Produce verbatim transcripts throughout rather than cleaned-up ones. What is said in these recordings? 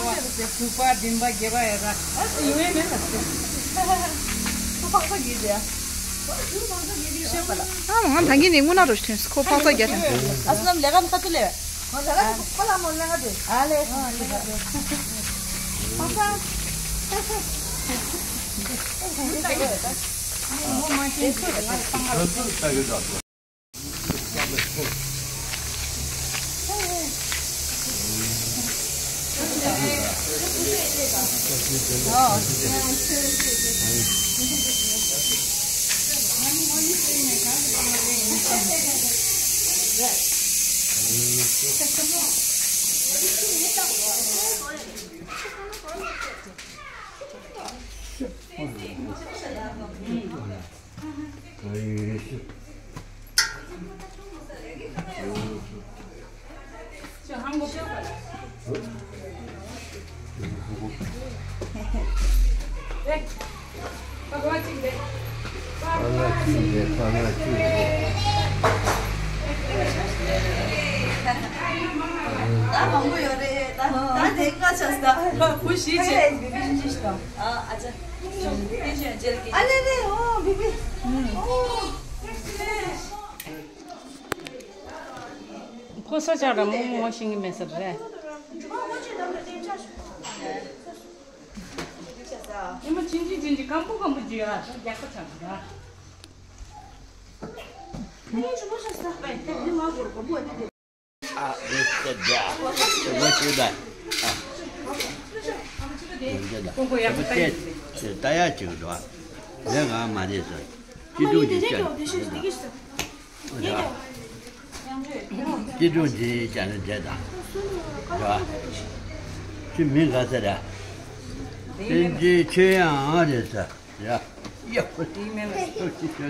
བ། དྲུག་པ་བདུན་པ་བརྒྱད་པ་ཡོད་ར། ཨ་ཡོད་ཡོད་མེད་ལ་ཟེར། ཁོ་ཕག་ཚ་གི་རེད་ཡ། ཤོད་པ་ལ། ཨ་ང་ད་གིན་ནས་དངོས་གནས་རོ་ཐོན་ཁོ་ཕག་ཚ་རྒྱ་ཐོན། ཨ་སུ་ལམ་ལས་ཀ་ཁ་ཐུ་ལས། ཁོ་ལ་ཁ་ཐུ་ཁོ་ལ་མོ་ལ་ཁ་ཐུ། ཨ་ལས། ཕག་ཚ། ད་མང་པོ་ཡོད་རེད། ད་ད་དེ་ཀ་ཆགས་ད་བུ་ཞིག་བྱེད། ཨ་ཨ་ཅག་ཨ་ལེ་ལེ། ཨོ་བི་བི། ཨོ། ཕོ་ས་ཆགས་ར་མོ་མོ་ཤིང་གི་མེད་ས་རེད། ཨེ་མ་ཅིན་ཅིན་ཅིན་ཅིན་སྐམ་པོ་སྐམ་པོ་ཅིག་ཡོད་ཨ། རྒྱགས་པ་ཆགས་ར། ཨ་རེད་ཟེར་རྒྱ། ངོ་ཤེས་ད། ཨ། ཡིན་རྒྱ་ད། ཁོང་ཁོ་ཡག་པོ་ད་ཡིན། ད་ཡག་ཅིག་འགྲོ། ལས་ང་མ་རེད་ཟེར། སྐྱིད་སྡུག་ཅིག་བྱས། སྐྱིད་སྡུག་ཅིག་བྱས་ནས་བསྡད་ད། འགྲོ། ཁྱི་མིང་ག་ཚ་རེད། བསྟན་འཛིན་ཆོས་དབྱངས་རེད་ཟེར། ཡ། ཡ། ཁོ་དེའི་མིང་ལ་ཐུགས་རྗེ་ཆེ།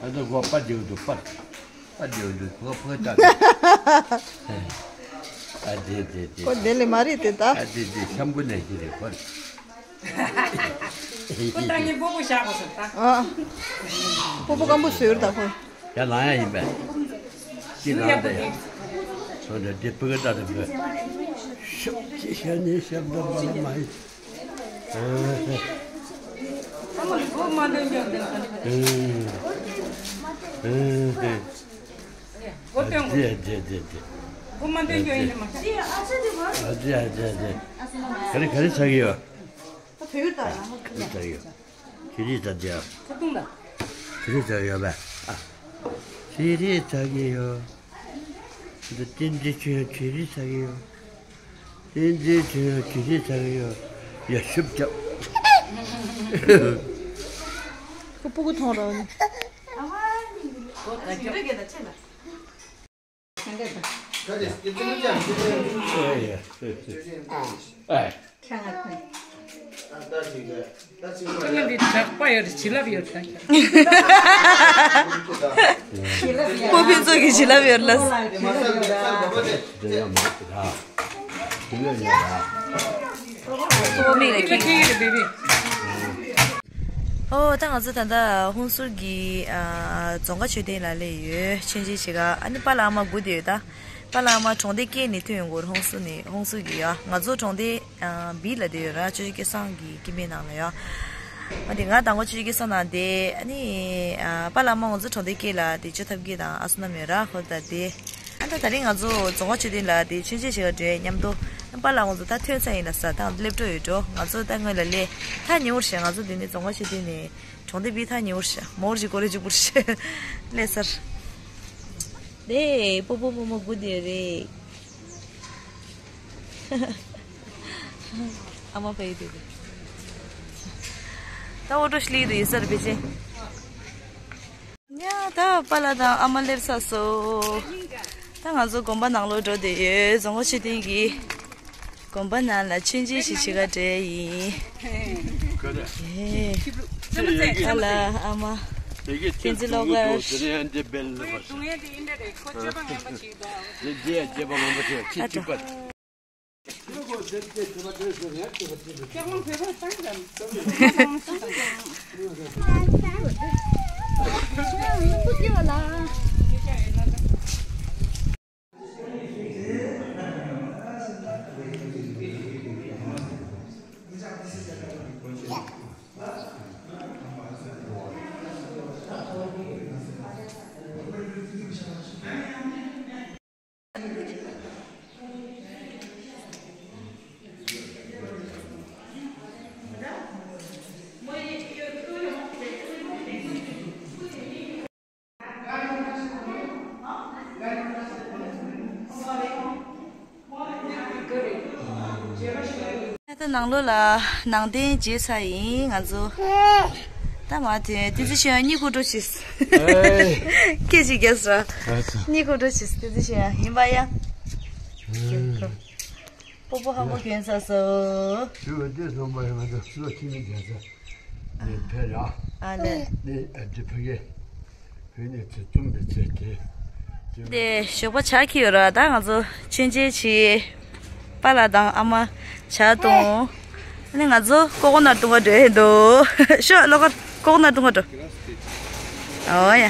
ཨ་ད་གོ་པ་རྒྱག་འདུག་པར། པར་རྒྱག་འདུག་ཕོ་ཕོ་ལྟ། ཨ་དེ་དེ་དེ། ཁོ་དེ་ལས་མ་རེད་དེ་ད། ཨ་དེ་དེ་ཤམ་བུ་ནས་ཀྱི་རེད་ཁོ། ཁོ་ད་ངའི་སྤོ་བོ་བཞག་པ་སོང་ད། ཨ། སྤོ་བོ་སྐམ་པོ་བཟོས་ཡོད་ད་ཁོ། ཡ་ལང་ཡ་ཡིན་པས། ཅི་ལང་ད་ཡ། སོང་ད་དེ་ཕུ་གུ་ལྟ་དུ་བུ། ཤོག་ཅི་ཤ་ནི་ཤ་འདྲ་མ་ལ་མ་ཡིན། ཨ་མ་སྒོ་མ་འདོན་རྒྱུ་འདོན་ག་ནི། སྒོ་སྟོན་དགོས། དེ་དེ་དེ་དེ། སྒོ་མ་འདོན་རྒྱུ་ཡིན་ནི་མ། ཨ་དེ་ཨ་དེ་ཨ་དེ། ག་རེ་ག་རེ་ཟ་གི་ཡོད། ད་བོད་ཡུལ་ད་ཡང་། ག་རེ་ཟ་གི་ཡོད། ཅི་རིགས་ཟ་གི་ཡོད། ཁ་ཐུང་ད། ཅི་རིགས་ཟ་གི་ཡོད་པས། ཨ། ཅི་རིགས་ཟ་གི་ཡོད། འདི་བསྟན་འཛིན་ཆོས་དབྱངས་ཅི་རིགས་ཟ་གི་ཡོད། བསྟན་འཛིན་ཆོས་དབྱངས་ཅི་རིགས་ཟ་གི་ཡོད། ཡ་ཤུབ་རྒྱབ། ཁོ་སྤུ་གུ་མཐོང་རོགས་ནི། ཁྱེད་ལ་འདི་གྲགས་པ་ཡོད་རེད། བྱིན་རླབས་ཡོད་རེད། སྤོ་ཕུན་ཚོགས་ཀྱི་བྱིན་རླབས་ཡོད་ལ། སྤོ་མིག་ལ་ཁེངས། ཨོ་ད་ང་ཚོ་ད་ལྟ་ཧུན་སུར་གྱི་ཨ་རྫོང་དཀར་མཆོད་རྟེན་ལ་སླེབས་ཡོད། མཆོད་མཇལ་བྱེད་ག་ཨ་ནི་པཱ་ལགས་ཨ་མ་སྒུག་བསྡད་ཡོད་ད། པཱ་ལགས་ཨ་མ་གྲོང་སྡེ་ཀེ་ནས་ཐོན་ཡོང་གི་ཡོད་རེད། ཧུན་སུར་ནས། ཧུན་སུར་གྱི་ཡ། ང་ཚོ་གྲོང་སྡེ་ཨ་བི་ལ་བསྡད་ཡོད་ར། ཆོས་རྗེ་སྐལ་བཟང་གི་སྐྱེ་དམན་ནང་ལ་ཡ། ཨ་དེ་ང་དང་པོ་ཆོས་རྗེ་སྐལ་བཟང་དང་དེ་ཨ་ནི་ཨ་པཱ་ལགས་ཨ་མ་ང་ཚོ་གྲོང་སྡེ་ཀེ་ལ་དེ་ཅོ་ཐབས་མཁས་དང་ཨ་སུ་ནམ་ཡོད་ར། ཁོ་ད་དེ། ཨ་ད་ད་རིང་ང་ཚོ་རྫོང་དཀར་མཆོད་རྟེན་ལ་དེ་མཆོད་མཇལ་བྱེད་ག་འགྲོ་ཡ་མཉམ་དུ། ཨ་པཱ་ལགས་ང་ཚོ་ད་ཐོན་ས་ཡིན་ལ་ས་ད་སླེབས་འགྲོ་ཡོད་འགྲོ། ང་ཚོ་ད་སྔོན་ལ་སླེབས། ཐག་ཉེ་བོ་རེད་ཤག་ང་ཚོ་དེ་ནས་རྫོང་དཀར་མཆོད་རྟེན་ནས་གྲོང་སྡེ་བི་ཐག་ཉེ་བོ་རེད་ཤག་མོ་ར་ཅིག་གོ་རེ་ཅིག་པུ་རེད་ཤག་སླེབས་ཚར། དེ་སྤོ་བོ་སྤོ་མོ་སྒུག་བསྡད་རེད། ཨ་མ་ཕ་ཡུལ་དེ་རེད། ད་ཨོ་ཊོ་ཞིག་སླེབས་འདུག་ཡོད་ས་རེད་པེ་ཅིན། ཡ་ད་པཱ་ལགས་དང་ཨ་མ་སླེབས་ཚར་སོང་། ད་ང་ཚོ་དགོན་པ་ནང་ལོགས་འགྲོ་བསྡད་ཡོད། རྫོང་ཁ་ཆོས་སྡིངས་ཀྱི་དགོན་པ་ནང་ལ་མཆོད་མཇལ་ཞིག་བྱེད་ག་འགྲོ་ཡིན། ཨ་ལ་ཨ་མ། བསྟན་འཛིན་ལོག་པར། ད་ནང་ལོགས་ལ་ནང་རྟེན་མཇལ་ཚར་ཡིན་ང་ཚོ། ད་མ་དེ་བསྟན་འཛིན་ཆོས་དབྱངས་གཉིད་ཁུག་འགྲོ་ཆེ། སྐད་ཅིག་རྒྱབ་ས། གཉིད་ཁུག་འགྲོ་ཆེ་བསྟན་འཛིན་ཆོས་དབྱངས་ཡིན་པ་ཡ། སྤོ་བོ་ཧ་མོ་གྱོན་ཚར་སོང་། ཞུ་བ་དེ་སོང་པ་ཡང་ང་ཚོ་བློ་ཁྱི་མི་རྒྱལ་ས་ནས་ཕེབས་ར། ཨ་ལེ། ནས་ཨ་ཅེ་ཕ་གི་བོད་ནས་ཚེ་བཙུམ་པའི་ཚེ་དེ། དེ་ཞོགས་པ་ཇ་ཁྱི་ཡོད་ར། ད་ང་ཚོ་མཆོད་མཇལ་བྱེད། པཱ་ལགས་དང་ཨ་མ་ཇ་བཏུང་། ཨ་ནི་ང་ཚོ་ཀོ་ཀོ་ནཊ་བཏུང་ག་འགྲོ་ཡི་འདུག་ཤོག་ལོག་ག་ཀོ་ཀོ་ནཊ་བཏུང་ག་འགྲོ། ཨོ་ཡ།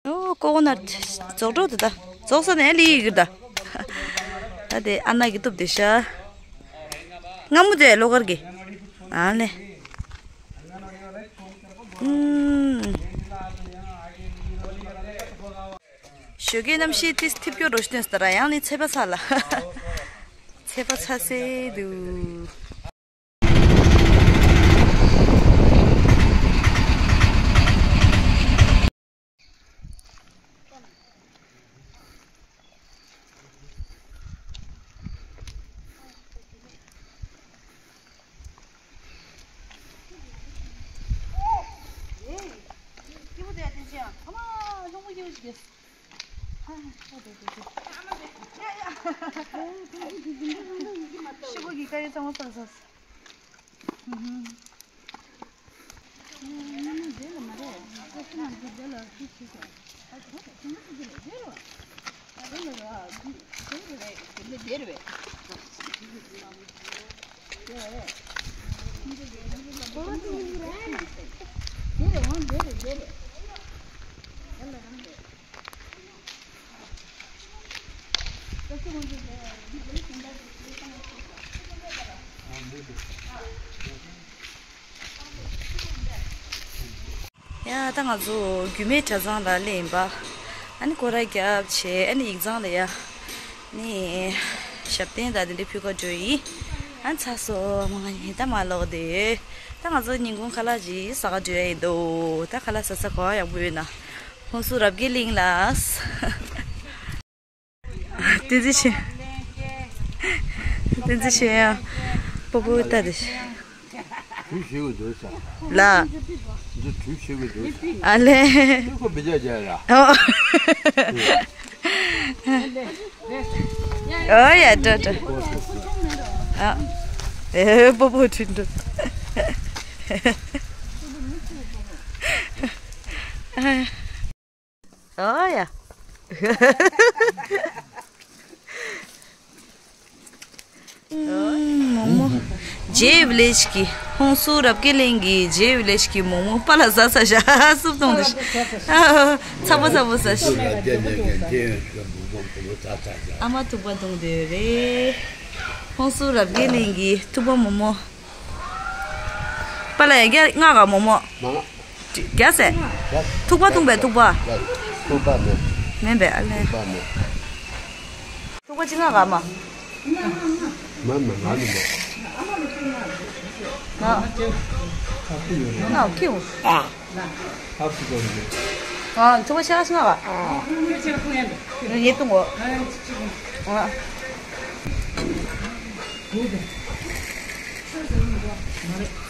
ཨོ་ཀོ་ཀོ་ནཊ་རྫོགས་འགྲོ་འདུག་ད། རྫོགས་ས་ནས་ལི་ཡི་གི་ད། ད་དེ་ཨ་ན་གི་གཏུབ་དེ་ཤ། སྔ་མོ་དེ་ལོག་གར་གི། ཨ་ལེ། ཨུམ། ཞོགས་ཀའི་གནམ་གཤིས་ཏིས་ཐིབས་སྐྱོ་རོ་ཤི་ཏོན་སྟ་ར་ཡང་ནི་ཚེས་པ་ཚ་ལ། ཚེས་པ་ཚ་སེ་འདུག་ཤི་བོ་གི་ཀ་རི་ཚང་མ་ཚར་སོང་། ཡ་ད་ང་ཚོ་རྒྱུད་སྨད་གྲྭ་ཚང་ལ་སླེབས་ཡིན་པ། ཨ་ནི་སྐོར་ར་བརྒྱབ་བྱས་ཨ་ནི་ཡིག་ཚང་ལ་ཡ། ནི་ཞབས་བརྟན་དང་དེ་འདྲ་ཕུལ་ག་འགྲོ་ཡིན། ཨ་ནི་ཚར་སོང་། མ་ང་ཡིན་ད་མ་ལོག་དེ། ད་ང་ཚོ་ཉིན་གུང་ཁ་ལག་ཅིག་ཟ་ག་འགྲོ་ཡ་ཡིན་འདུག་ད་ཁ་ལག་ཟ་ས་གོ་བ་ཡག་པོ་ཡོད་ན། ཧོན་སུར་རབ་རྒྱས་གླིང་ལ། བསྟན་འཛིན་ཆོས། བསྟན་འཛིན་ཆོས་ཡང་སྤོ་བོ་ལྟ་དེ། དུས་ཞིག་གི་འདུག་ས། ལ། འདི་དུས་ཞིག་གི་འདུག་ས། ཨ་ལེ། ཁོ་བི་ཇ་རྒྱག་ལ། ཨོ། ཨོ་ཡ་འགྲོ་འགྲོ། ཨ། ཨེ་སྤོ་བོ་ཁྲིད་འགྲོ། ཨོ་ཡ། མོག་མོག་ཇེ་ཝི་ལེཇ་གི་ཧོན་སུར་རབ་རྒྱས་གླིང་གི་ཇེ་ཝི་ལེཇ་གི་མོག་མོག་པཱ་ལགས་ཟ་ས་ཤ་སུབ་བཏང་དུ་ཤ། ཚ་པོ་ཚ་པོ་ཟ་ཤ། ཨ་མ་ཐུག་པ་བཏུང་དེ་རེད། ཧོན་སུར་རབ་རྒྱས་གླིང་གི་ཐུག་པ་མོག་མོག་པཱ་ལགས་ཡ་རྒྱ་ང་ག་མོག་མོག་མ། རྒྱ་སེ། ཐུག་པ་བཏུང་པའི་ཐུག་པ། ཐུག་པ་མེད། མེད་པའི་ཨ་ལེ། ཐུག་པ་མེད། ཐུག་པ་ཅི་ང་ག་མ། མ་མ་ང་ནི་མ། ང་། ང་ཁྱིའུ། ཨ། ཨ་ཁུ་གོ་ནི། ཨ། ཚོ་བ་ཤ་སྔ་བ། ཨ། ཉེ་དུ་ངོ་། ཨ།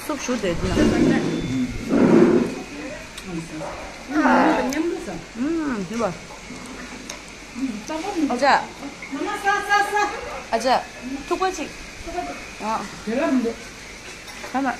སུབ་ཞུ་དེ་དུ་ན། ཨུམ། དེ་བ། ཨ་ཅག་ཨ་ཅག་ཐུག་པ་ཅིག་ཨ། ཁ་ན། ཨ།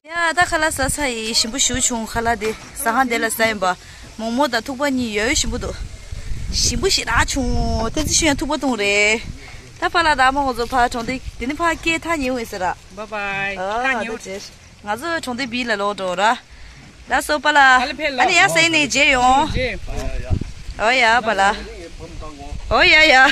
ཡ། ད་ཁ་ལག་ཟ་ཚར་ཡིན། ཞིམ་པོ་ཞེ་པོ་བྱུང་། ཁ་ལག་དེ་ཟ་ཁང་དེ་ལ་ཟ་ཡིན་པ། མོག་མོག་དང་ཐུག་པ་གཉིས་ཡོད་ཞིམ་པོ་འདུག་ཞིམ་པོ་ཞེ་དྲག་བྱུང་། ཏན་ཙི་ཤོད་ཡང་ཐུག་པ་བཏུང་རེད། ད་ཕ་ལ་ད་མ་ང་ཚོ་ཕ་གྲོང་སྡེ་དེ་ནི་ཕ་སྐད་ཐག་ཉེ་བོ་ཡིན་ཟེར་ར། བཱའི་བཱའི། ཨ། ཐག་ཉེ་བོ། ད་ཅེར། ང་ཚོ་གྲོང་སྡེ་བི་ལ་ལོག་འགྲོ་ར། ལགས་སོ་པ་ལ། ཨ་ནི་ཡ་སེ་ནས་མཇལ་ཡོང་། ཨོ་ཡ་པ་ལ། ཨོ་ཡ་ཡ།